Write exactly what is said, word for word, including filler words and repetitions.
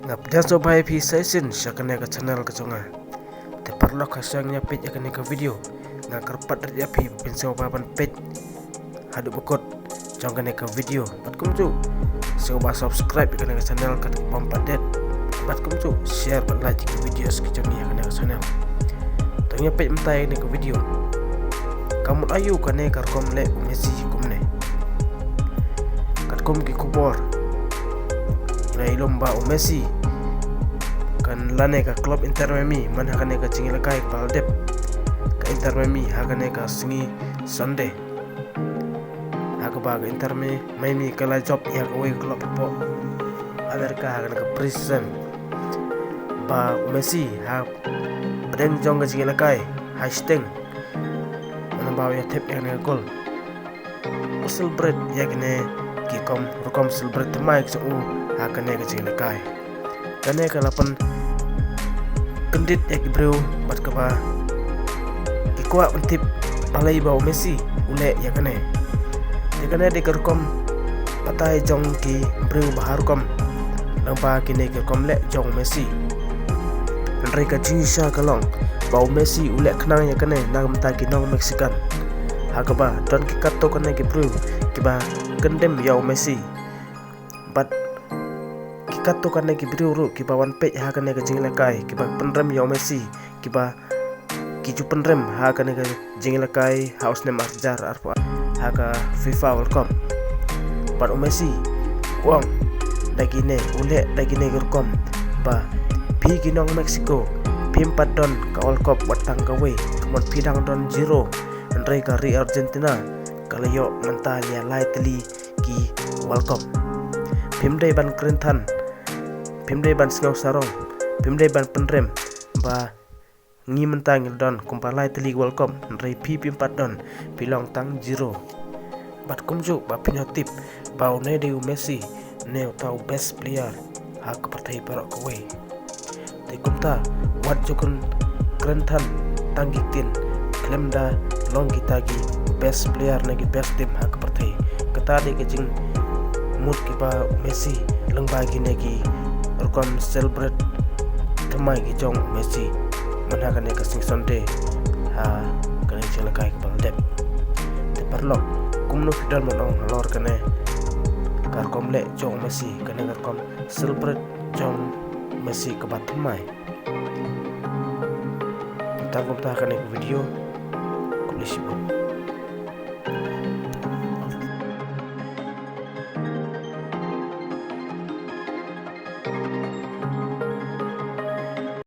Nga pdiang sngewbha ïa phi sa shisien sha kane ka channel ka jong nga. Te paralok, ha shuwa ngin ïa peit ïa kane ka video, nga kyrpad rit ïa phi ba phin sngewbha ban peit haduh ba kut jong kane ka video. Bad kumjuh sngewbha subscribe ïa kane ka channel katba ym pat dep. Bad kumjuh share bad like ïa ki videos ki jong ngi ha kane ka channel. To ngin ïa peit mynta ïa kane ka video. Ka mut aïu kane ka rukom leh u Messi kumne? Katkum ki khubor, ngi ïa lum ba u Messi kan lane ka club Inter Miami man ha kane ka jingïalehkai kaba la dep, ka Inter Miami, ha kane ka sngi Sunday, ha kaba ka Inter Mi-, Miami ka la jop ïa kawei ka club hapoh America ha kane ka pre-season. Ba u Messi ha pdeng jong ka jingïalehkai, ha shiteng, mynba u ïa thep ïa kane ka goal, u celebrate ïa kine ki rukom, rukom celebrate thymmai ki jong u ha kane ka jingïalehkai. Kane ka la pynkyndit ïa ki briew bad kaba ki kwah ban tip balei ba u Messi u leh ïa kane. Te kane dei ka rukom batai jong ki briew ba ha rukom lyngba kine ki rukom leh jong u Messi. Hynrei ka jingshisha ka long ba u Messi u leh khnang ïa kane na ka bynta ki nong Mexican, ha kaba don ki katto katne ki briew kiba kyndem ïa u Messi. Bad ki katto katne ki briew ruh kiba wan peit ha kane ka jingïalehkai, kiba pynrem ïa u Messi, kiba ki ju pynrem ha kane ka jingïalehkai ha u snem ar hajar arphew ar ha ka FIFA World Cup. Bad u Messi u ong da kine, u leh da kine ki rukom ba phi ki nong Mexico phim pat don ka World Cup wat tang kawei, ka mut phi dang don zero. Hynrei ka ri Argentina ka la ïoh mynta ïa lai tylli ki World Cup. Phim dei ban kren than, phim dei ban sngew sarong, phim dei ban pynrem ba ngi mynta ngi don kumba lai tylli World Cup, hynrei phi phim pat don, phi long tang zero. Bad kumjuh ba phin ïoh tip ba une dei u Messi, ne uta u best player ha ka pyrthei baroh kawei. Te kumta wat ju kren than tang ki ktien khlem da long kita ki best player ne ki best team ha ka pyrthei. Kata dei ka jingmut kiba u Messi lyngba kine ki rukom celebrate thymmai ki jong u Messi man ha kane ka sngi Sunday ha kane ka jingïalehkai kaba la dep. Te paralok, kumno phi don ban ong halor kane ka rukom leh jong u Messi, kane ka rukom celebrate jong u Messi kaba thymmai? Tang kumta ha kane ka video. Khublei shibun.